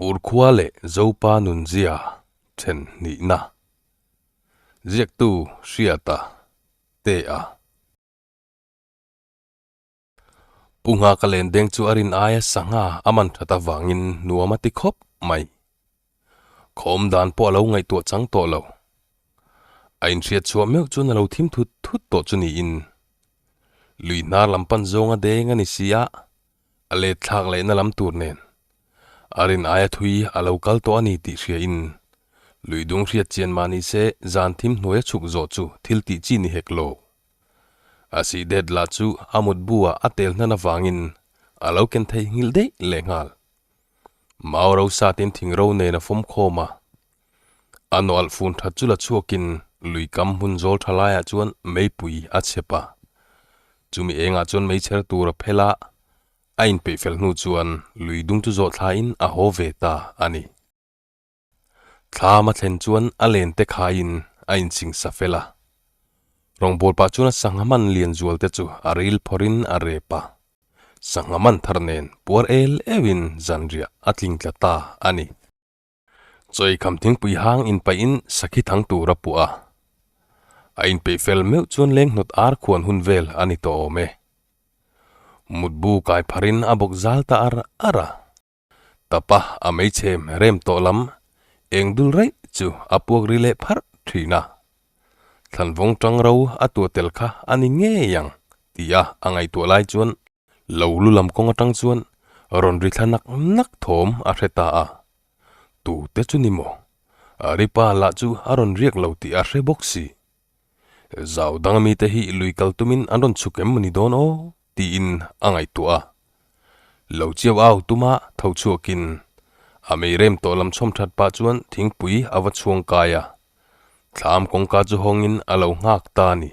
Fur khua leh Zopa nunzia then hnihna. Ziaktu Hriata te a. Pu Nghaka len deng chu a rin aia sangha a man that avangin nuam a ti khawp mai. Khawm dan pawh a lo ngaihtuah chang tawh lo. A inhriat chhuah meuh chuan a lo thim thut thut tawh chu niin. Lui hnar lam pan zawng a deng a ni si a, a let thlak lehna lam tur nen a rin aia thui a lo kal tawh a ni tih hria in lui dung hriat chian mah ni se zan thim hnuai a chhuk zawh chu thil tih chi ni hek lo. A sih det lah chu a mut bu ah a tel hnan avangin a lo ken thei nghilh daih leh nghal. Mau ro satin thing ro nen a fawm khawm a, a nawlh fun that chu la chhuakin lui kam hmun zawl tha laiah chuan meipui a chhep a. Chumi engah chuan meichher tur a phel a, a inpeih fel hnu chuan lui dung chu zawh thlain a haw ve ta a ni. Thlam a thlen chuan a len te khaiin a inchingsa fel a. Rawngbâwl pah chuan a sangha man lian zual te chu a ril phawrhin a rep a. Sangha man thar nen puar el euhin zanriah a tling tla ta a ni. Chawikham thingpui hang inpaihin sakhi thang tur a puah a. A inpeih fel meuh chuan leng hnawt ar khuan hun vel a ni tawh awm e. Mutbu kai pharin a bawk zal ta ar ar a. Tapa a meichhem rem tawh lam eng dul raih chu a puak ri leh pharh thin a. Thlanvawng tang ro a tuah tel kha a ni ngei ang tia a ngaihtuah lai chuan Lo lu lam kawng atang chuan rawn ri thla nak nak thawm a hre ta a. Tu te chu ni maw? Ripa lah chu a rawn riak lo tih a hre bawk si. Zau dang ami te hi lui kal tumin an rawn chhuk em maw ni dawn aw? tiin a ngaihtuah a. Lo chiau au tuma tho chhuakin a mei rem tawh lam chhawm that pah chuan thingpui a va chhuang kai a. Thlam kawngka chu hawngin a lo nghak ta a ni.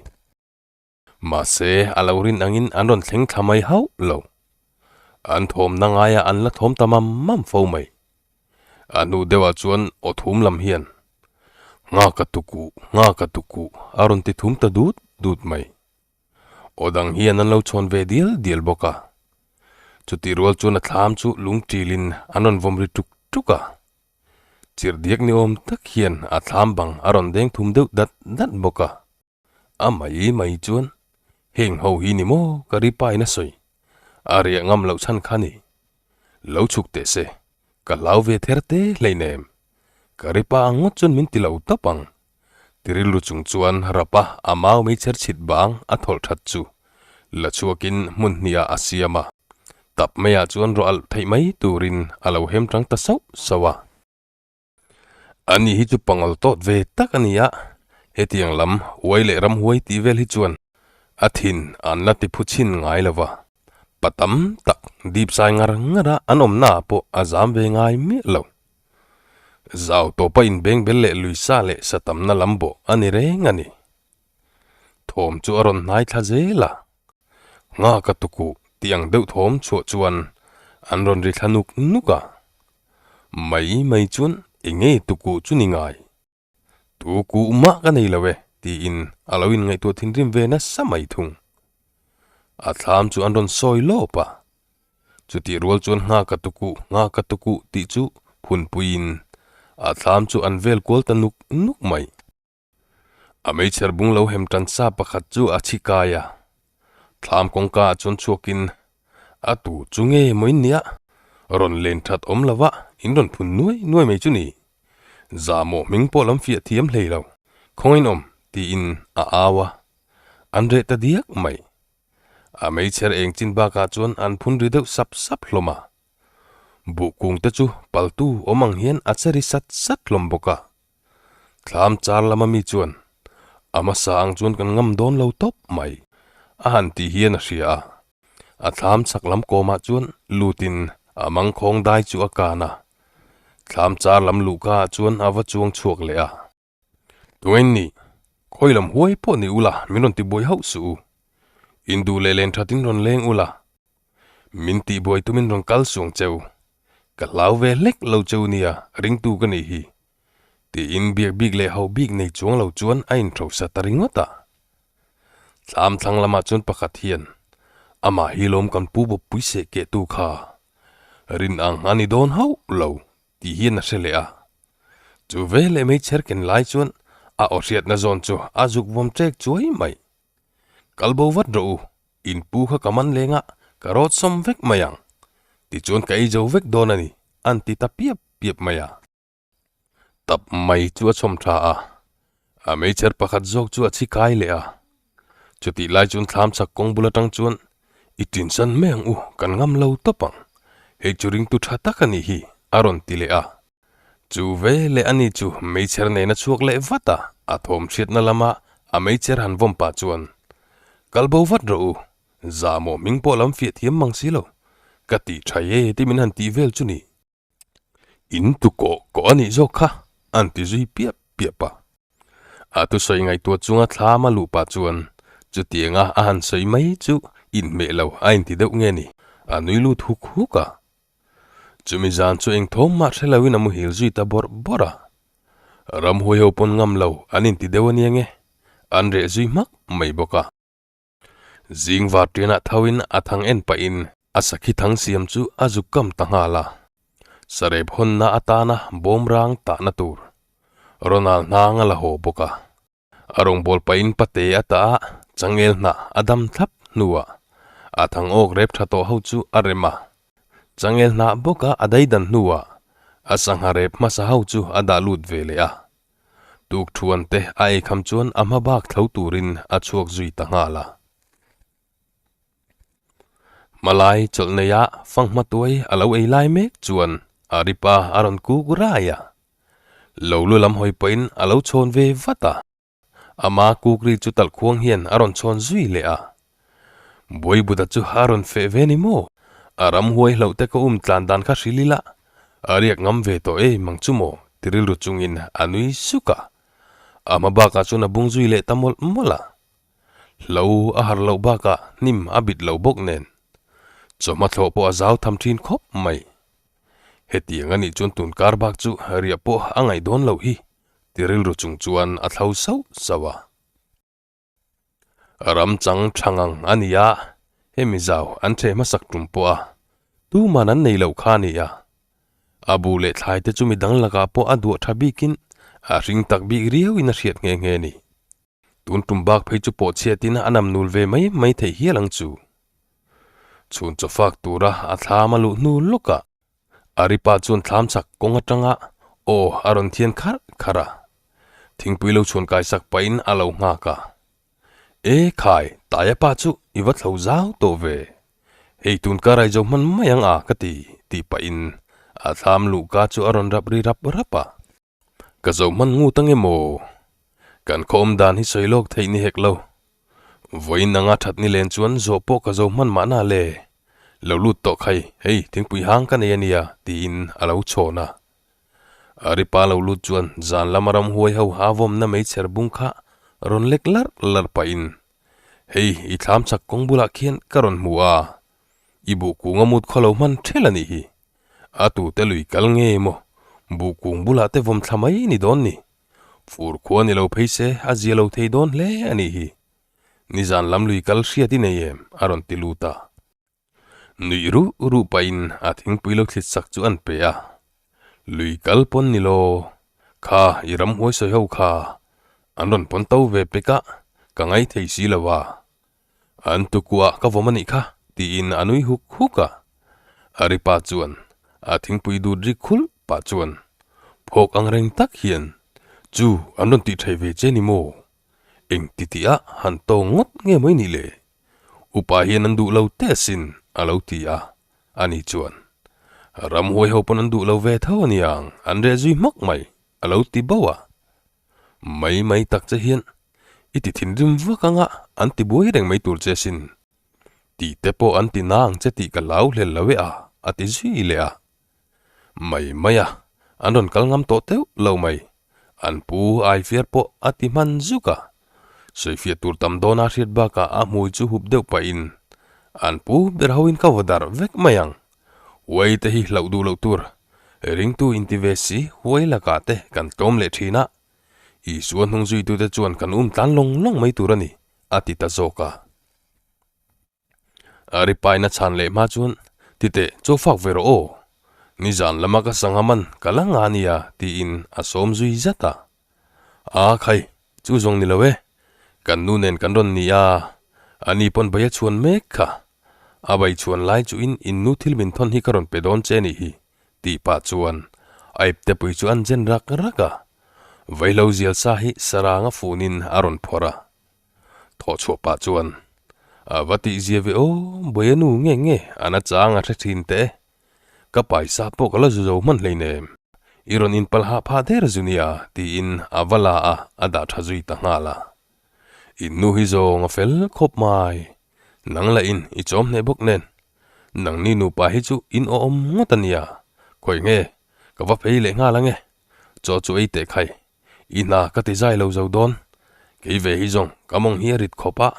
Mahse, a lo rin angin an rawn thleng thla mai hauh lo. An thawmna ngaiah an la thawm ta mam mam fo mai. A hnu deuhah chuan aw thum lam hian, Nghaka tukuh, nghaka tukuh a rawn ti thum ta dut dut mai. Aw dang hian an lo chhawn ve dial dial bawk a. Chutih rual chuan a thlam chu lung ṭilin an rawn vawm ri ṭuk ṭuk a. Chirhdiak ni awm tak hian a thlam bang a rawn deng thum deuh dat dat bawk a. A mai mai chuan heng ho hi ni maw ka ri pa in a sawi. A riah ngam loh chhan kha ni. Lo chhuk teh se, ka hlau ve ther te hleinem. Ka ri pa ang ngawt chuan min ti lo tawp ang. Ti rilru chung chuan rapa a mau meichher chhit bang a thawlh that chu la chhuakin hmun hniah a siam a. Tap maiah chuan rawh alh theih mai turin a lo hem tang ta sauh sauh a. Ani hi chu pangal tawt ve tak a ni a, hetiang lam huai leh ramhuai tih vel hi chuan a thin an la ti phu chhin ngai lo va, pa tam tak dip sai ngar ngar a an awmna ah pawh a zam ve ngai miah lo. Zau tawpa inbeng bel leh lui sa leh sa tamna lam bawh a ni reng a ni. Thawm chu a rawn hnai thla zel a, Nghak a tukuh tih ang deuh thawm chhuah chuan an rawn ri thla nuk nuk a. Mai mai chuan enge tukuh chu ni ngai? Tukuh mah ka nei lo e tiin a lo inngaihtuah thinrim ve nasa mai thung. A thlam chu an rawn sawi lawp a. Chutih rual chuan nghak a tukuh, nghak a tukuh tih chu phunpuiin a thlam chu an vel kual ta nuk nuk mai. A meichher bung lo hem tan sa pakhat chu a chhi kai a, thlam kawngka ah chuan chhuakin a tu chu nge maw in nia, rawn len that awm lo va in rawn phun nuai nuai mai chu ni. Zahmawh hming pawh lam fiah thiam hlei lo, khawngain awm tiin a au a, an reh ta diak mai. A meichher eng chin bakah chuan an phun ri deuh sap sap hlawm a, buh kung te chu paltu awm ang hian a che ri sat sat hlawm bawk a. Thlam char lama mi chuan, A hmasa ang chuan kan ngam dawn lo tawp mai, a han tih hian a hria a. A thlam chhak lam kawmah chuan lutin a mangkhawng dai chu a kan a. Thlam char lam luhka ah chuan a va chuang chhuak leh a. Tungain nih, khawi lam huai pawh ni ula min rawn tibuai hauh suh u. Induh leh len thatin rawn leng ula, min tihbuai tumin rawn kal suang cheu. Ka hlau ve hlek lo cheu nia, ringtu ka nih hi. Tiin biak bik leh hauh bik nei chuang lo chuan a inhrosa ta ringawt a. Thlam thlang lamah chuan pakhat hian, Amah hi lawm kan pu bawppui seh kehtu kha. Rin ang a ni dawn hauh lo. Tih hian a hre leh a. Chu veleh meichher ken lai chuan a aw hriatna zawn chu a zuk vawm ṭek chuai mai. Kal bo vat rawh u, in pu kha ka man leng a, ka rawt sawm vek mai ang. Tichuan ka ei zo vek dawn a ni, an ti ta piap piap mai a. Tap mai chu a chhawm tha a, a meichher pakhat zawk chu a chhi kai leh a. Chutih lai chuan thlam chak kawng bul atang chuan I tinsan mai ang u, kan ngam lo tawp ang. Hei chu ringtu tha tak a nih hi, a rawn ti leh a. Chu ve leh a ni chu meichher nen a chhuak leh vat a, a thawm hriatna lama a meichher han vawm pah chuan, Kal bo vat rawh u, zahmawh hming pawh lam fiah thiam mang si lo, ka tih tha e ti min han tih vel chu ni. In tu kawh kawh a nih zawk kha, an ti zui piap piap a. A thusawi ngaihtuah chunga thlam a luh pah chuan chutianga a han sawi mai chu inhmeh lo a inti deuh nge ni, a nui lut huk huk a. Chumi zan chu eng thawm mah hre loin a muhil zui ta bawrh bawrh a. Ramhuai ho pawn ngam lo an inti deuh ania nge, an reh zui hmak mai bawk a. Zing var ṭianah thoin a thang en pahin a sakhi thang siam chu a zuk kam ta nghal a. Sarep hawnna atana bawmrang tahna tur Ronald hnang a la haw bawk a. A rawngbâwl pahin pate a tah a, changel hnah a dam thlap hnuah a thang awk rep ṭha tawh ho chu a rem a. Changel hnah bawka a daidan hnuah a sangha rep hmasa ho chu a dah lut ve leh a. Tukthuan te a eikham chuan a hma bak thlo turin a chhuak zui ta nghal a. Hmalai chawlh neia fanghma tuai a lo ei lai mek chuan a ripa a rawn kuk rai a. Lo lu lam hawi pawhin a lo chhawn ve vat a. Ama kukri chu talhkhuang hian a rawn chhawn zui leh a. Buaibuta chu a rawn feh ve ni maw? A ramhuai hlauh te ka um tlan dan kha hrilh ila, a riak ngam ve tawh e mang chu maw? ti rilru chungin a nui suk a. A hma bakah chuan a bung zui leh ta mawlh mawlh a. Hlo a har loh bakah hnim a bit lo bawk nen. Chawhma thlawh pawh a zau tham thin khawp mai. Hetiang a nih chuan tun kar bak chu riah pawh a ngaih dawn loh hi, ti rilru chung chuan a thlo sauh sauh a. Ram chang tha ngang a ni a, hemi zau an ṭheh hmasak tum pawh a, tuman an nei loh kha a ni a. A bu leh thlai te chu midang lakah pawh a duah tha bikin a hring tak bik riauin a hriat nghe nghe a ni. Tun tum bak phei chu pawh chhiatin a nam nul ve mai mai theih hial ang chu. Chhun chawfak tura a thlam a luh hnu lawkah Aripa chuan thlam chak kawng atanga aw a rawn thian kharh kharh a. Thingpui lo chhuan kai sak pahin a lo nghak a. E khai, Taia pa chu i va thlo zau tawh ve. Hei tun ka rai zo hman mai ang a ka ti, tih pahin a thlam luhka chu a rawn rap ri rap rap a. Ka zo hman ngut ange maw? Kan khaw awm dan hi sawi lawk theih ni hek lo. Vawiin anga that ni len chuan zawh pawh ka zo hman mahna le. Lo lut tawh khai, hei thingpui hang ka nei ania tiin a lo chhawn a. Aripa lo lut chuan zan lama ramhuai ho a vawmna meichher bung kha rawn lek larh larh pahin, Hei i thlam chak kawng bulah khian ka rawn hmu a, i buh kung a mut khaw lo hman ṭhel a nih hi. A tute lui kal nge maw? Buh kung bulah te vawm thla mai ni dawn ni. Fur khua ni lo phei se a zia lo thei dawn hle a nih hi. Nizan lam lui kal hriat i nei em? a rawn ti lut a. Nuih ruh ruh pahin a thingpui lo thlit sak chu an pe a. Lui kal pawn ni law? Kha i ramhuai sawi ho kha an rawn pawn to ve pek a, ka ngai thei si lo a. An tukuah ka vawm a nih kha, tiin a nui huk huk a. Aripa chuan a thingpui dut ri khulh pah chuan phawk ang reng tak hian, Chu, an rawn tih thei ve che ni maw? Eng ti tih ah han tawng ngawt nge mai nih le? Upa hian an duh lo teh asin, a lo ti a. Ani chuan, Ramhuai ho pawn an duh lo ve tho aniang, an reh zui hmak mai, a lo ti bauh a. Mai mai tak che hian i ti thinrim vak anga an ti buai reng mai tur che sin. Tih te pawh an ti na ang che tih ka lau hlel lo e a, a ti zui leh a. Mai mai a, an rawn kal ngam tawh teuh lo mai. An pu Aifiar pawh a ti hman zuk a. Sawifiah tur tam dawna hriat bakah a hmui chu hup deuh pahin an pu ber hoin ka vaw darh vek mai ang. Huai te hi hlauh duh loh tur. Ringtu inti ve si huai lakah te kan tlawm leh thin a. Isua hnung zuitute chuan kan um tlan lawng lawng mai tur a ni, a ti ta zawk a. A ri paina chhan leh hma chuan, Titeh, chaw fak ve rawh aw. Nizan lama ka sangha man ka la nga nia tiin a sawm zui zat a. A khai, chu zawng ni lo e. Kan nu nen kan rawn ni a, ani pawn bai a chhuan mek kha. A bai chhuan lai chuin in nu thil min thawn hi ka rawn pe dawn che nih hi tih pah chuan a ipte pui chu an zen rak rak a. Vaihlo zial sa hi saranga funin a rawn phawrh a. Thawh chhuah pah chuan, A va tih zia ve aw, Buaia nu nge nge a na chang a hre thin teh e. Ka paisa pawh ka la zu zo hman hleinem. I rawn inpalh hah phah der zu nia, tiin a va la a, a dah tha zui ta nghal a. In nu hi zawng a fel khawp mai. Nang lah in i chawm hneh bawk nen. Nangni nupa hi chu in awm ngawt a nia. Khawi nge, ka va phei leh nghal ang e. Chaw chu ei teh khai. I hna ka ti zai lo zo dawn. Kei ve hi zawng ka mawng hi a rit khawp a,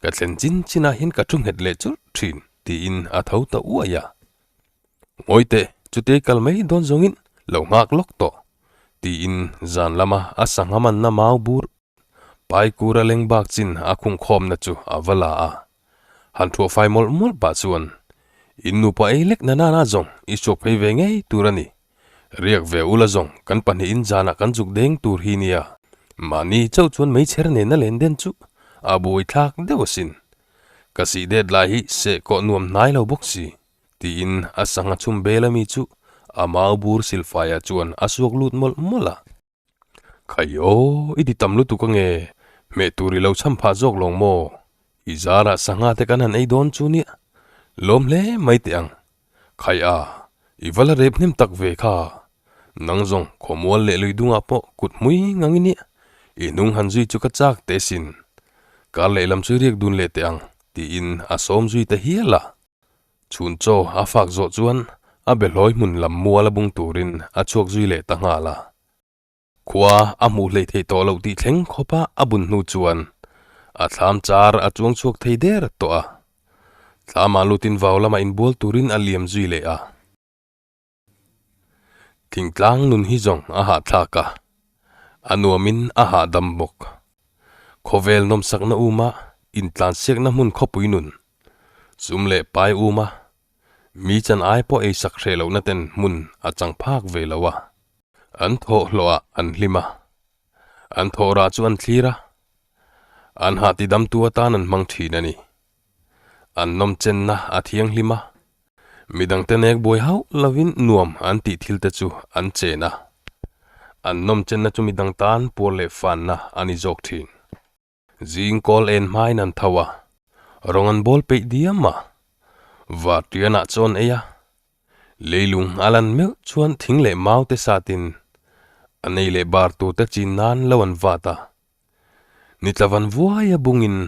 ka thlen chin chinah hian ka thu nghet leh churh thin tiin a tho ta uai a. Ngawi teh, chutia i kal mai dawn zawngin lo nghak lawk tawh tiin zan lama a sangha manna mau bur Paikura leng bak chin a khung khawmna chu a va la a. Han thuah fai mawlh mawlh pah chuan, In nupa ei lek na nana zawng i chhuak phei ve ngei tur a ni. Riak ve ula zawng kan pahnihin zanah kan zuk deng tur hi nia. Mahni chauh chuan meichher nena len den chu a buaithlak deuh asin. Ka sih det lai hi seh kawh nuam hnai lo bawk si, tiin a sangha chhum bel ami chu a mau bur silfaiah chuan a suak lut mawlh mawlh a. Khai aw, i ti tam lutuk ange, hmeh tur i lo chham phah zawk lawng maw? I zarah sangha te kan han ei dawn chu nia, lawm hle mai teh ang. Khai a, i va la rep hnem tak ve kha. Nang zawng khawmual leh lui dungah pawh kut hmui ngang i nia, i hnung han zui chu ka chak teh sin. Kar lehlam chu riak dun leh teh ang, tiin a sawm zui ta hial a. Chhun chaw a fak zawh chuan a behlawi hmun lam mual a bung turin a chhuak zui leh ta nghal a. Khua a hmuh hlei thei tawh loh tih thleng khawpa a bun hnu chuan a thlam char a chuang chhuak thei der tawh a. Thlamah lutin vau lamah inbual turin a liam zui leh a. Thingtlang nun hi zawng a hahthlak a, a nuamin a hahdam bawk. Khawvel nawmsakna uma intlansiakna hmun khawpui nun, sum leh pai uma mi chan ai pawh eisak hreh lohna ten hmun a chang phak ve lo a. An thawh hlawhah an hlim a, an thawh rah chu an thlir a, an hah tidamtu atan an hmang thin a ni. An nawmchenna a thianghlim a. Midangte nek buai hauh lovin nuam an tih thil te chu an chen a, an nawmchenna chu midang tan puar leh fanna a ni zawk thin. Zing kawl en hmain an tho a, rawng an bawl peih diam a, vartianah chuan ei a, leilung a lan meuh chuan thing leh mau te satin a nei leh bar tur te chin nan lo an vat a. Ni tla van vuai a bungin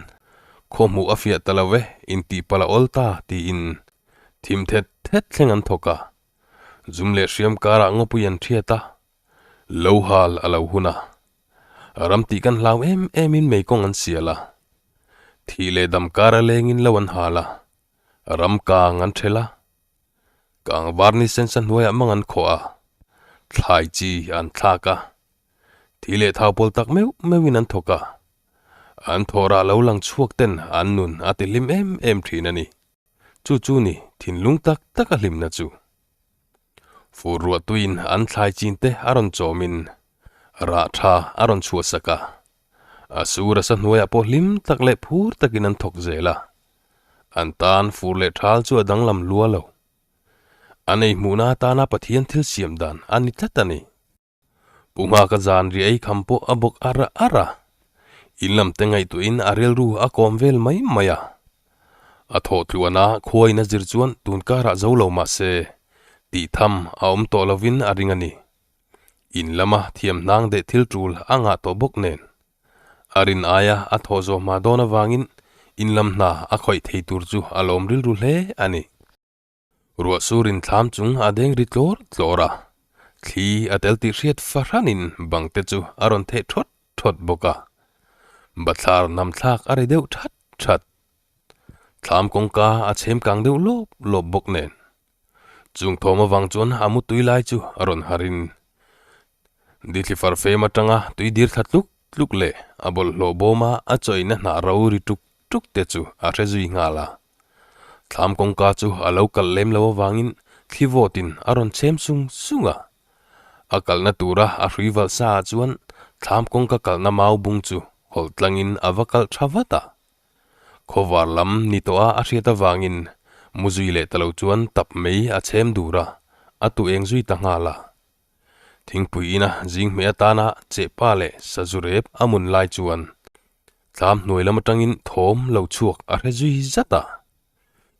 khaw hmuh a fiah ta lo e intih palh a awl ta tiin thim thet thet thleng an thawk a. Zum leh hriam karah ngawpui an thiat a, lo hal a lo hun a. Ram tih kan hlau em emin mei kawng an sial a, thih leh dam kar a lengin lo an hal a, ram kang an thelh a, kang var ni sensa hnuaiah mang an khawh a, thlai chi an thlak a. Thi leh thau pawl tak meuh meuhin an thawk a, an thawh rah lo lang chhuak ten an nun a ti hlim em em thin a ni. Chu chu ni thinlung tak tak a hlimna chu. Fur ruah tuiin an thlai chin te a rawn chawmin rah tha a rawn chhuah sak a, a sur a sa hnuaiah pawh hlim tak leh phur takin an thawk zel a, an tan fur leh thal chu a danglam lua lo. An ei hmuhna atana Pathian thil siam dan a ni tlat a ni. Pu Nghaka zan ri ei kham pawh a bawk ar ar a, in lam te ngaihtuahin a rilru a kawm vel mai mai a. A thawh tluana khuain a zir chuan tun karah zo lo mah se, tih tham a awm tawh lovin a ring a ni. In lama thiam hnang deh thil tul a ngah tawh bawk nen. A rin aia a thawh zawh hma dawn avangin in lam hna a khawih thei tur chu a lawm rilru hle a ni. Ruah surin thlam chung a deng ri tlawr tlawr a, thli a tel tih hriat fahranin bang te chu a rawn theh thawt thawt bawk a. Bathlar nam thlak a ri deuh that that. Thlam kawngka a chhem kang deuh lawp lawp bawk nen. Chung thawm avang chuan a mutui lai chu a rawn harin dithli farfem atanga tui dir thla tluk tluk leh a bawlhhlawh bawma a chawina hnah ro ri tuk tuk te chu a hre zui nghal a. Thlam kawngka chu a lo kalh lem lo avangin thli vawtin a rawn chhem sung sung a. A kalna tura a hrui valh sa ah chuan thlam kawngka kalna mau bung chu hawlh tlangin a va kalh tha vat a. Khawvar lam ni tawh a a hriat avangin mu zui leh ta lo chuan tap mai a chhem dur a, a tu eng zui ta nghal a. Thingpui ina zing hmeh atana chehpa leh sazu rep a mun lai chuan tlam hnuai lam atangin thawm lo chhuak a hre zui zat a.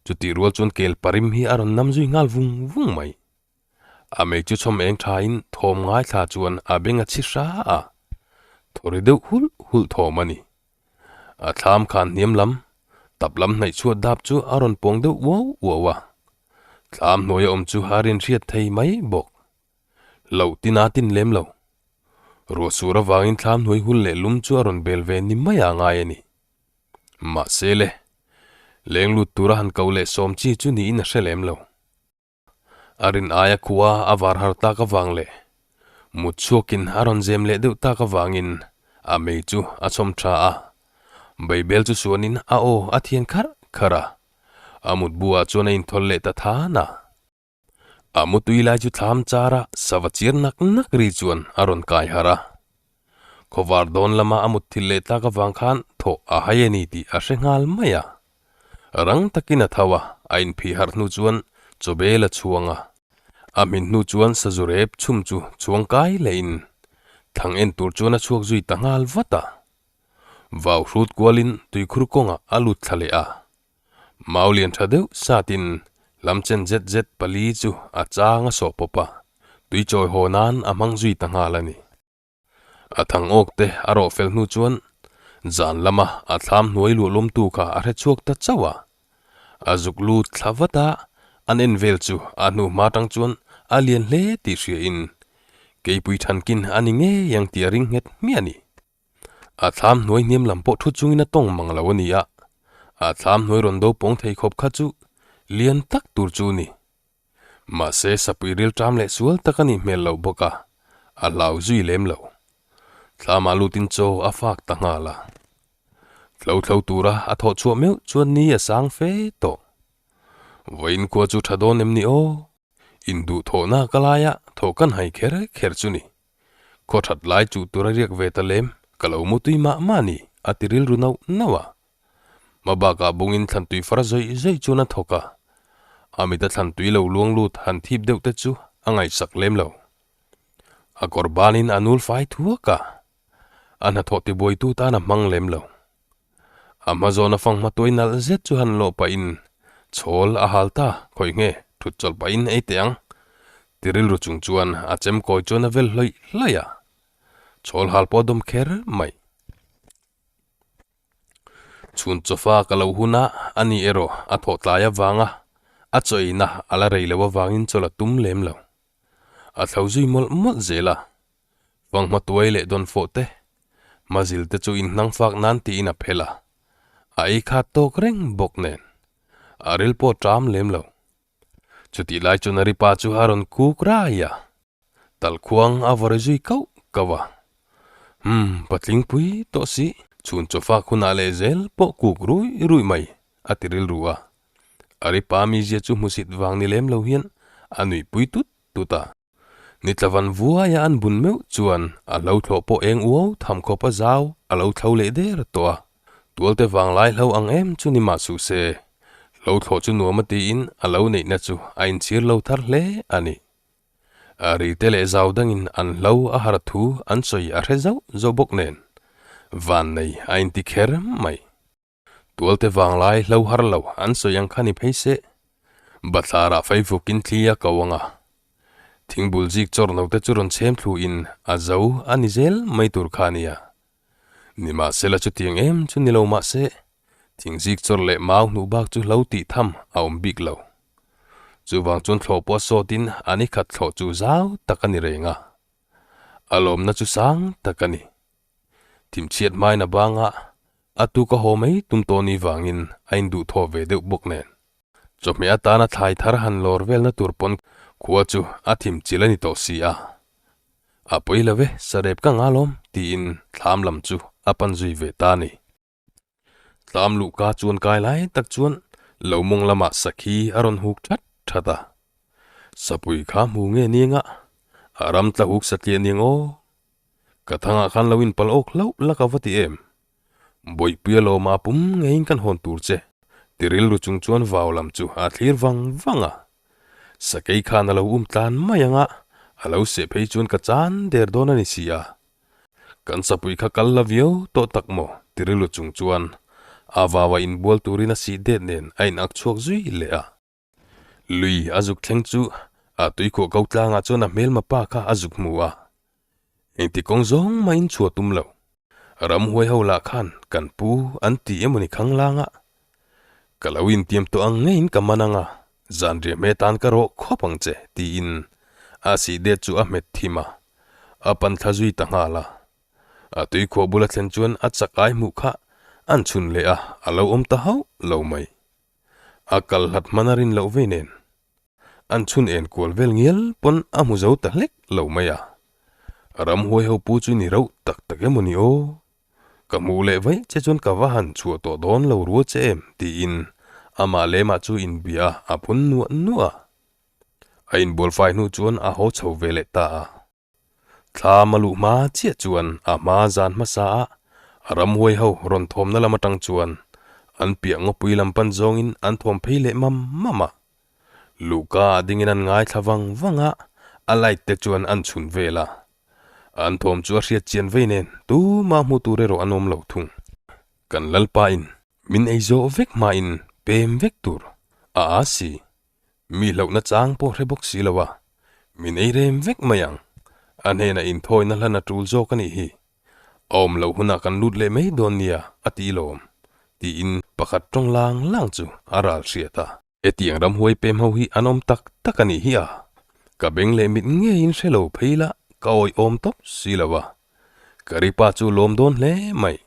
Chutih rual chuan kel parim hi a rawn nam zui nghal vung vung mai. A mei chu chhawm eng thain thawm ngaithla chuan a beng a chhi hra a, thawri deuh hulh hulh thawm a ni. A thlam khan hniam lam, tap lam hnaih chhuat dap chu a rawn pawng deuh uau uau a. Thlam hnuaia awm chu a rinhriat thei mai bawk. Loh tin a tin lem lo. Ruah sur avangin thlam hnuai hul leh lum chu a rawn bel ve ni mai a ngai a ni. Mahse le, leng lut tura han ko leh sawm chi chu niin a hre lem lo. A rin aia khua a var har tak avang leh mut chhuakin a rawn zem leh deuh tak avangin a mei chu a chhawm tha a. Beibel chu suanin a aw a thian kharh kharh a, a mutbu ah chuan a inthawl leh ta than a. A mutui lai chu thlam chara sava chiar nak nak ri chuan a rawn kai harh a. Khawvar dawn lama a mutthilh leh tlak avang khan thawh a hai a ni tih a hre nghal mai a. Rang takin a tho a, a inphih harh hnu chuan chawbel a chhuang a. A hmin hnu chuan sazu rep chhum chu chhuang kai lehin thang en tur chuan a chhuak zui ta nghal vat a. Vau hrut kualin tuikhur kawngah a lut thla leh a. Mau lian tha deuh satin lam chen zet zet pali chu a chang a sawh pawp a, tui chawi haw nan a hmang zui ta nghal a ni. A thang awk te a rawh fel hnu chuan zan lama a thlam hnuai luah lawmtu kha a hre chhuak ta chauh a. A zuk lut thla vat a, an en vel chu a hnu hma tang chuan a lian hle tih hriain keipui thankin a ni ngei ang tih a ring nghet hmiah a ni. A thlam hnuai hniam lam pawh thu chungin a tawng mang lo a ni a, a thlam hnuai rawn do pawng thei khawp kha chu lian tak tur chu ni. Mahse sapui ril ṭam leh sual tak a nih hmel loh bawk a, a hlau zui lem lo. Thlamah lutin chaw a fak ta nghal a. Tlo thlo tura a thawh chhuah meuh chuan ni a sang fe tawh. Vawiin khua chu ṭha dawn em ni aw? Induhthawhna ka laia thawh kan hai kher kher chu ni. Khaw that lai chuh tur a riak ve ta lem, ka lo mu tui mah mah ni, a ti rilru nauh nauh a. Hmabakah bungin thlan tui far zawih zawih chuan a thawk a. A mita thlan tui lo luang lut han thip deuh te chu a ngaihsak lem lo. A kawr banin a nul fai thuak a, a hnathawh tibuaitu tan a hmang lem lo. A hma zawna fanghma tuai nalh zet chu han lawh pahin chhawl a hal ta, khawi nge thut chawlh pahin ei teh ang ti rilru chung chuan a chem kawi chuan a vel hlawih hlawih a, chhawl hal pawh a dawm kher mai. Chhun chawfa ka lo hun a, ani erawh a thawh tlai avanga a chaw eina a la rei loh avangin chawlh a tum lem lo. A thlo zui mawlh mawlh zel a, Fanghma tuai leh dawnfawh te, mazil te chu inhnang fak nan tiin a phel a, a ei khat tawk reng bawk nen a ril pawh ṭam lem lo. Chutih lai chuan a ripa chu a rawn kuk rai a, talkhuang a vawre zui kauh kauh a. Umm, patling pui tawh si, chhun chawfak hunah leh zel pawh kuk rui rui mai, a ti rilru a. A ripa mizia chu hmusit vang ni lem lo hian a nuihpui tut tut a. Ni tlavan vuaia an bun meuh chuan a hlo thlawh pawh eng uau tham khawp a zau a lo thlo leh der tawh a. Tualte vanglai hlo ang em chu ni mah suh se, hlo thlawh chu nuam a tiin a lo neihna chu a inchhir lo thar hle a ni. A rite leh zau dangin an hlo a har thu an sawi a hre zauh zauh bawk nen, vannei a inti kher mai. Tualte vanglai hlo har lo an sawi ang kha ni phei se. Bathlarah feivukin thli a ko ang a. Thingbul zik chawr no te chu rawn chhem thlu in a zo a ni zel mai tur kha a nia. Nimahsela chutiang em chu ni lo mahse, thing zik chawr leh mau hnuh bak chu hlo tih tham a awm bik lo. Chuvang chuan thlawh pawh sawtin a ni khat thlawh chu zau tak a ni reng a. A lawmna chu sang tak a ni. Thimchhiat hmain a bang a, a tuk a haw mai tum tawh ni vangin a induhthawh ve deuh bawk nen. Chawhmeh atana thlai thar han lawr velna tur pawn khua chu a thim chil a ni tawh si a. A pawi lo e, sarep ka nga lawm tiin thlam lam chu a pan zui ve ta a ni. Tlam luhka chuan kai lai tak chuan lo mawng lamah sakhi a rawn huk that that a. Sapui kha hmu nge niang a, a ram tla uk satliah niang aw. Ka thangah khan lo inpal awk hlauh la ka va ti em. Bawihpuia lawma pum ngeiin kan hawn tur che, ti rilru chung chuan vau lam chu a thlir vang vang a. Sakei khan a lo um tlan mai ang a, a lo seh phei chuan ka chan der dawn a ni si a. Kan sapui kha kal la viau tawh tak maw? ti rilru chung chuan a vaua inbual turin a sih det nen a in ak chhuak zui leh a. Lui a zuk thleng chu a tuikhuah ko tlangah chuan a hmelma pa kha a zuk hmu a. Engti kawng zawng mahin chhuah tum lo. Ramhuai ho lah khan kan pu an ti emawni khanglang a. Ka lo intiam tawh ang ngeiin ka man ang a, zanriah hme tan ka rawh khawp ang che tiin a sih det chu a hmet thim a, a pan thla zui ta nghal a. A tuikhuah bula thlen chuan a chak ai hmuh kha an chhun leh a, a lo awm ta hauh lo mai. A kal hlat hman a rin loh vei nen. An chhun en kual vel ngial pawn a hmu zo ta hlek lo mai a. Ramhuai ho pu chu ni rauh tak tak emaw ni aw? Ka hmuh leh vaih che chuan ka va han chhuah tawh dawn lo rual che em tiin amah lemah chu inbia a phun nuah nuah a. A inbual fai hnu chuan a haw chho ve leh ta a. Thlam a luh hma chiah chuan a hma zan hmasa a ramhuai ho rawn thawmna lam atang chuan an piah ngawpui lam pan zawngin an thawm phei leh mam mam a. Luhka ah dingin an ngaithla vang vang a, a light te chuan an chhun vel a. An thawm chu a hriat chian vei nen tumah hmu tur erawh an awm lo thung. Kan Lalpa in min ei zawh vek hmain pem vek tur a a si. Mi hlauhna chang pawh hre bawk si lo a, min ei rem vek mai ang. A hnenah inthawina hlan a tul zawk a nih hi. A awm loh hunah kan lut leh mai dawn nia a ti lawm, tiin pakhat tawng lang lang chu a ral hriat a. Hetiang ramhuai pem ho hi an awm tak tak a nih hi a, ka beng leh mit ngeiin hre lo phei la ka awihawm tawp si lo a. Ka ripa chu lawm dawn hle mai.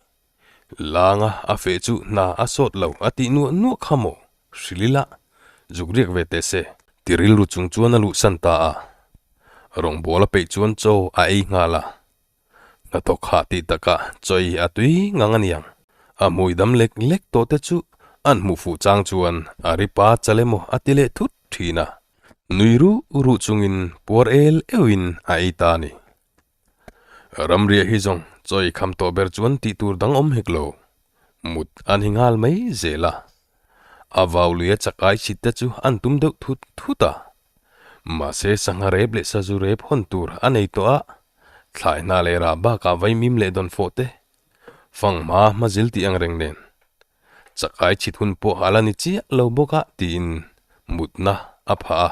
Langa a feh chu hna a sawt lo a tih nuah nuah kha maw? Hrilh ila, zuk riak ve teh se. Ti rilru chung chuan a luhsan ta a. Rawngbâwl a peih chuan chaw a ei nghal a. Hnathawk hah tih takah chaw ei a tui ngang a niang. A hmui dam lek lek tawh te chu an hmuh fuh chang chuan a ri pa chal emaw a ti leh thut thin a. Nui ruh ruh chungin puar el euhin a ei ta a ni. Ramriah hi zawng chaw ei kham tawh ber chuan tih tur dang awm hek lo. Mut an hi nghal mai zel a. A vau lui a chak ai chhit te chu an tum deuh thut thut a. Mahse sangha rep leh sazu rep hawn tur a nei tawh a, thlai hna leh rah bakah vaimim leh dawnfawh te, fanghma hmazil tih ang reng nen. Chak ai chhit hun pawh a la ni chiah lo bawk a tiin mutna a phah a,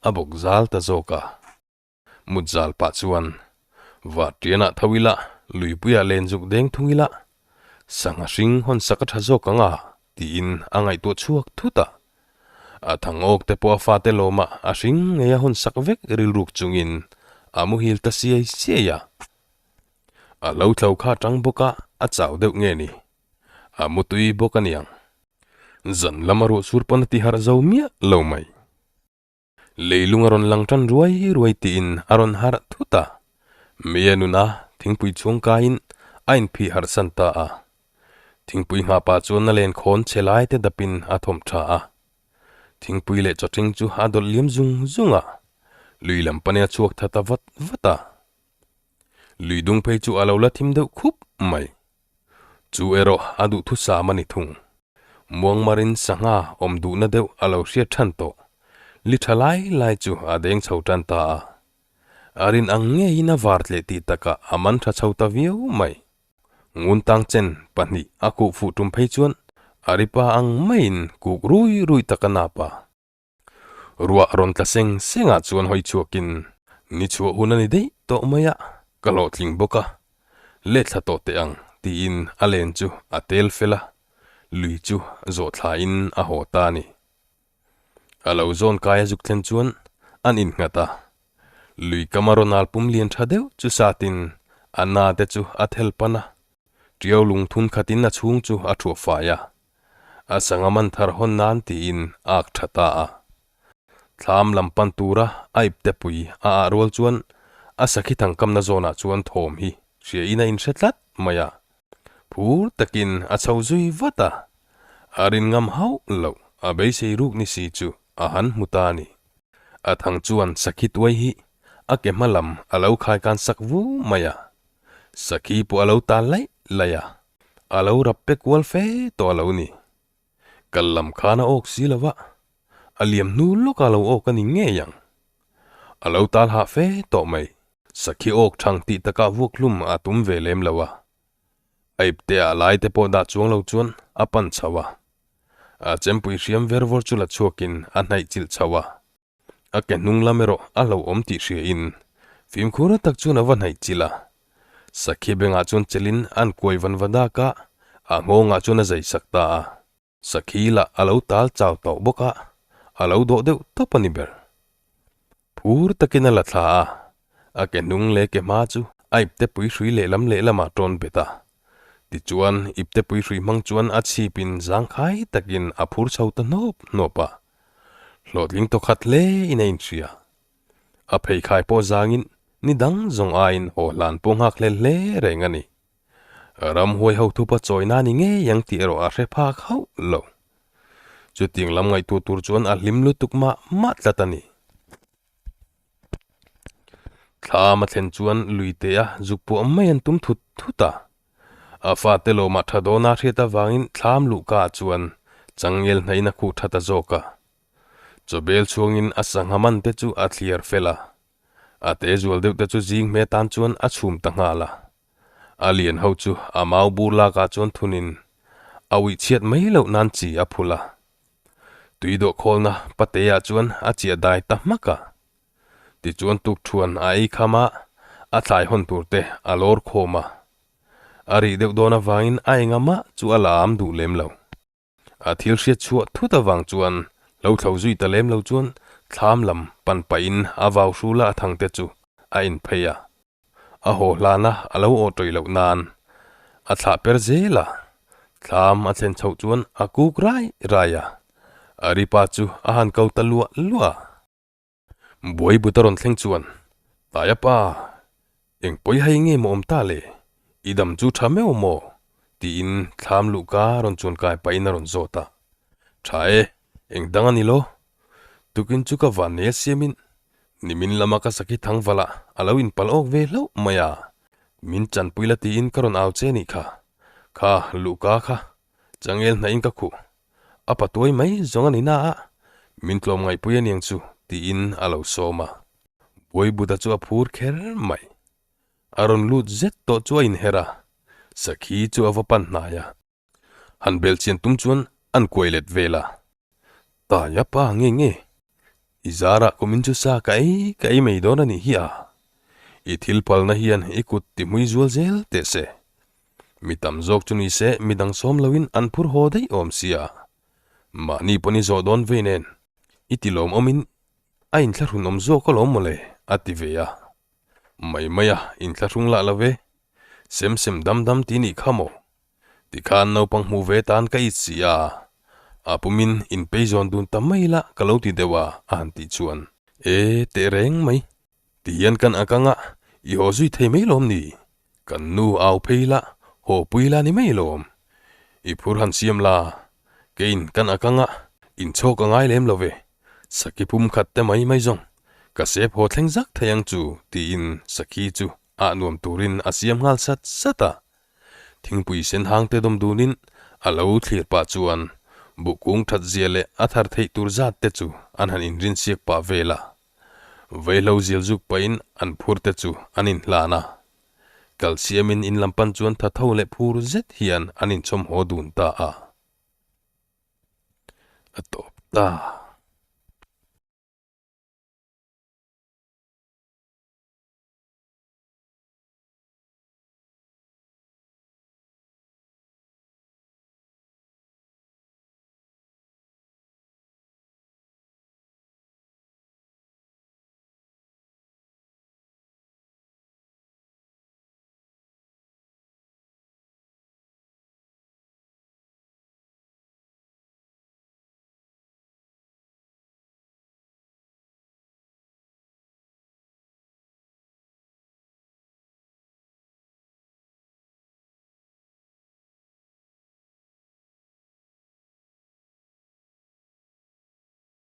a bawk zal ta zawk a. Mut zal pah chuan Vahtianah tho ila, luipuiah len zuk deng thung ila, sangha hring hawn sak a tha zawk ang a, tiin a ngaihtuah chhuak thut a. A thang awk te pawh a fate lawmah a hring ngei a hawn sak vek rilruk chungin a muhil ta siai siai a. A lo thlo kha tang bawk a, a chau deuh nge ni? A mutui bawk a niang. Zan lama ruah sur pawn a ti harh zo miah lo mai. Leilung a rawn lang tan ruai ruai tiin a rawn harh thut a. Mei a nun a, thingpui chhung kaiin a inphih harh san ta a. Thingpui nghah pah chuan a len khawn chhe lai te dapin a thawm tha a. Thingpui leh chawṭing chu a dawlh liam zung zung a. Lui lam panin a chhuak tha ta vat vat a. Lui dung phei chu a lo la thim deuh khup mai. Chu erawh a duhthusam a ni thung. Muangmarin sangha awm duhna deuh a lo hriat than tawh. Li tha lai lai chu a deng chho tan ta a. A rin ang ngeiin a var tleh tih takah a man tha chho ta viau mai. Ngun tang chen pahnih a kuh fuh tum phei chuan a ri pa ang maiin kuk rui rui tak a nap a. Ruah rawn tla seng sengah chuan hawi chhuakin ni chhuah hun a ni daih tawh mai a, ka hlawhtling bawk a, let thla tawh teh ang tiin a len chu a tel fel a, lui chu zawh thlain a haw ta a ni. A lo zawn kai a zuk thlen chuan an innghat a, lui kama rawn pum lian tha deuh chu satin a na te chu a thel pan a, ṭiau lungthun khatin a chhung chu a thuah fai a. A sangha man thar hawn nan tiin a ak tha ta a. Thlam lam pan tura a ipte pui a ah rual chuan a sakhi thangkamna zawnah chuan thawm hi hriain a inhre tlat mai a. Phur takin a chho zui vat a, a rin ngam hauh loh a beisei ruk ni si chu a han hmu ta a ni. A thang chuan sakhi tuai hi a ke hma lam a lo khai kan sak vu mai a. Sakhi pawh a lo tal laih laih a, a lo rap pe kual fe tawh a lo ni. Kal lam khan a awk si lo va, a liam hnu lawkah a lo awk a ni ngei ang. A lo tal hah fe tawh mai. Sakhi awk thang tih takah vuak hlum a tum ve lem lo a. A ipte ah lai te pawh dah chuang lo chuan a pan chho a. A chempui hriam ver vawr chu la chhuakin a hnaih chilh chho a. A ke hnung lam erawh a hlauhawm tih hriain fimkhur tak chuan a va hnaih chilh a. Sakhi bengah chuan chelin an kuai van va dak a, a nghawngah chuan a zai sak ta a. Sakhi lah a lo tal chau tawh bawk a, a lo dawh deuh tawp a ni ber. Phur takin a la thla a, a ke hnung leh ke hma chu a ipte pui hrui lehlam lehlamah tawn bet a. Tichuan ipte pui hrui hmang chuan a chhipin zangkhai takin a phur chho ta hnawp hnawp a. Hlawhtling tawkhat hle in a inhria. A pheikhai pawh zangin ni dang zawng aiin haw hlan pawh nghak hlel hle reng a ni. Ramhuai ho thupa chawina ni ngei ang tih erawh a hre phak hauh lo. Chutiang lam ngaihtuah tur chuan a hlim lutuk mah mah tlat a ni. Thlam a thlen chuan luitea zuk puah mai an tum thut thut a. A fate lawmah tha dawna hriat avangin thlam luhka ah chuan changel hnain a khuh tha ta zawk a. Chawbel chhuangin a sangha man te chu a thliar fel a. A te zual deuh te chu zing hme tan chuan a chhum ta nghal a. A lian ho chu a mau bur lakah chuan thunin a uih chhiat mai loh nan chi a phul a. Tui dawh khawlna pateah chuan a chiah dai ta hmak a. Tichuan tukthuan a ei kham a, a thlai hawn tur te a lawr khawm a. A rih deuh dawn avangin a enga mah chu a la am duh lem lo. A thil hriat chhuah thut avang chuan lo thlo zui ta lem lo chuan thlam lam pan pahin a vau hrula a thang te chu a en phei a. A haw hlana a lo aw tawih loh nan a thlah per zel a, thlam a thlen chhoh chuan a kuk rai rai a, a ripa chu a han ko ta luah luah a. Buai but a rawn thleng chuan, Taia pa, eng pawi hai nge maw awm ta le? I dam chu tha meuh maw? tiin thlam luhka rawn chuan kai pahin a rawn zawt a. Tha e, eng dang a ni lo. Tukin chu ka van nei a siamin nimin lama ka sakhi thangvalah a lo inpal awk ve hlauh mai a, min chanpui la tiin ka rawn au che nih kha. Kha luhka kha changel hnahin ka khuh. A patuai mai zawng a ni na a, min tlawm ngaihpui a niang chu tiin a lo sawm a. Buaibuta chu a phur kher mai. A rawn lut zet tawh chu a inher a, sakhi chu a va pan hnai a. Han bel chian tum chuan an kuai let vel a. Taia pa nge nge, i zarah kumin chu sa ka ei ka ei mai dawn a nih hi a. I thil palna hian i kut ti hmui zual zel teh se. Mi tam zawk chu ni se mi dang sawm loin an phur haw daih awm sia. Mahni pawn i zawh dawn vei nen i ti lawmawmin a inthlahrun awm zawk alawm mawle a ti ve a. Mai mai a inthlahrung lah lo ve. Sem sem dam dam ti nih kha maw? Tikhan naupang hmuh ve tan ka it si a, a pumin inpei zawn dun ta mai la ka lo ti deuh a a han tih chuan. E, teh reng mai. Tihian kan ak anga i haw zui thei mai lawm ni? Kan nu au phei la, haw pui la ni mai lawm. I phur han siam la, keiin kan ak anga inchhawk a ngai lem lo ve. Sakhi pum khat te mai mai zawng, ka sep haw thleng zak thei ang chu tiin sakhi chu ah nuam turin a siam nghal sat sat a. Thingpui sen hang te dawm dunin a lo thlir pah chuan buh kung that zia leh a thar theih tur zat te chu an han inrinsiak pah vel a. Vaihlo zial zuk pahin an phur te chu an inhlan a. Kal siamin in lam pan chuan tha tho leh phur zet hian an inchhawm haw dun ta a. A tawp ta.